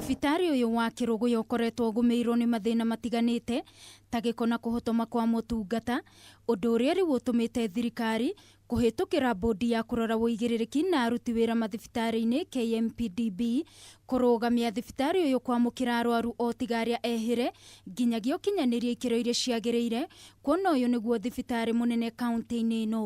Thibitarĩ ũyũ wa Kĩrũgũya ũkoretwo ũgũmĩirwo nĩ mathĩna matiganĩte ta gĩko na kũhotoma kwa motungata, ũndũ ũrĩa rĩu ũtũmĩte thirikari kũhĩtũkĩra mbũndi ya kũrora ũigĩrĩrĩki na aruti wĩra mathibitarĩ-inĩ KMPDB kũrũgamia thibitarĩ ũyũ kwamũkĩra arwaru o tiga arĩa ehĩre nginyagia ũkinyanĩrie ikĩro iria ciagĩrĩire kuona ũyũ nĩguo thibitarĩ mũnene kaunti-inĩ ĩno.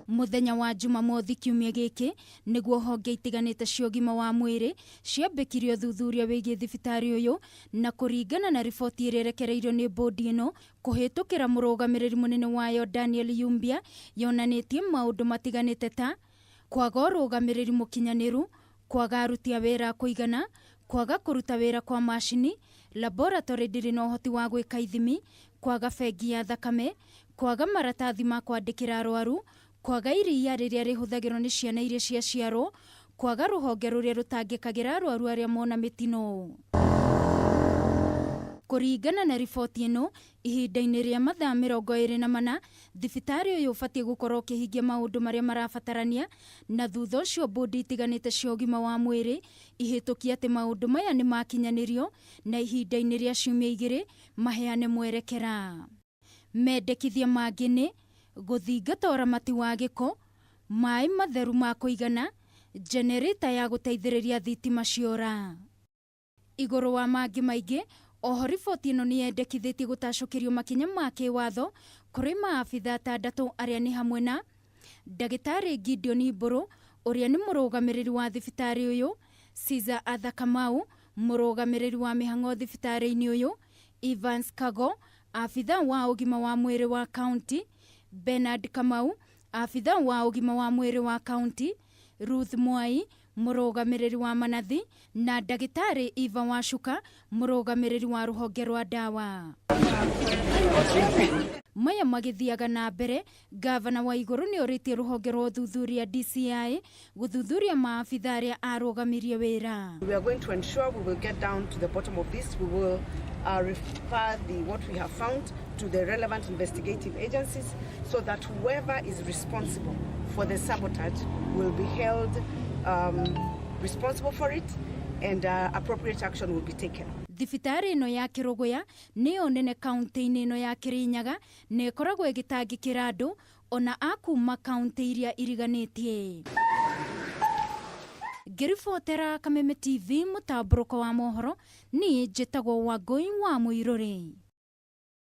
Mũthenya wa Jumamothi kiumia gĩkĩ nĩguo honge itiganĩte cia ũgima wa mwĩrĩ ciambĩkirie ũthuthuria wĩgiĩ thibitarĩ ũyũ na kũringana na riboti ĩrĩa ĩrekereirio nĩ mbũndi ĩno kũhĩtũkĩra mũrũgamĩrĩri mũnene wayo Daniel Yumbia yonanĩtie maũndũ matiganĩte ta kwaga ũrũgamĩrĩri mũkinyanĩru, kwaga aruti a wĩra a kũigana, kwaga kũruta wĩra kwa macini, laboratory ndĩrĩ na ũhoti wa gwĩka ithimi, kwaga bengi ya thakame, kwaga maratathi ma kwandĩkĩra arwaru, kwaga iria rĩrĩa rĩhũthagĩrwo nĩ ciana iria ciaciarwo, kwaga rũhonge rũrĩa rũtangĩkagĩra arwaru arĩa mona mĩtino. Kũringana na riboti ĩno, ihinda-inĩ rĩa mathaa 24, thibitarĩ ũyũ ũbatiĩ gũkorwo ũkĩhingia maũndũ marĩa marabatarania na thutha ũcio mbũndi itiganĩte cia ũgima wa mwĩrĩ ihĩtũkie atĩ maũndũ maya nĩ makinyanĩrio na ihinda-inĩ rĩa ciumia igĩrĩ maheane mwerekera. Mendekithia mangĩ nĩ, gũthingata ũramati wa gĩko, maĩ matheru ma kũigana, njenerĩta ya gũteithĩrĩria thitima ciora. Igũrũ wa mangĩ maingĩ, oho riboti ĩno nĩyendekithĩtie gũtacũkĩrio makinya ma kĩwatho kũrĩ maabitha atandatũ arĩa nĩ hamwe na, Ndagĩtarĩ Gideon Mbũrũ ũrĩa nĩ mũrũgamĩrĩri wa thibitarĩ ũyũ, Caesar Arthur Kamau mũrũgamĩrĩri wa mĩhang'o thibitarĩ-inĩ ũyũ, Evans Kago Abithaa wa ũgima wa mwĩrĩ wa kaunti, Bernard Kamau, Abithaa wa ũgima wa mwĩrĩ wa kaunti, Ruth Mwai, mũrũgamĩrĩri wa manathi, na ndagĩtarĩ Eva Wacuka, mũrũgamĩrĩri wa rũhonge rwa ndawa. Maya magĩthiaga na mbere, ngavana wa igũrũ nĩ orĩtie rũhonge rwa ũthuthuria DCI gũthuthuria maabitha arĩa arũgamirie wĩra. We are going to ensure we will get down to the bottom of this. We will refer what we have found to the relevant investigative agencies so that whoever is responsible for the sabotage will be held responsible for it and appropriate action will be taken. Thibitarĩ ĩno ya Kĩrũgũya nĩyo nene kaunti-inĩ ĩno ya Kĩrĩnyaga na ĩkoragwo ĩgĩtangĩkĩra andũ ona a kuma kaunti iria iriganĩtie. Ngĩribotera Kameme TV mũtambũrũko wa mohoro, niĩ njĩtagwo Wangũi wa Mũirũrĩ.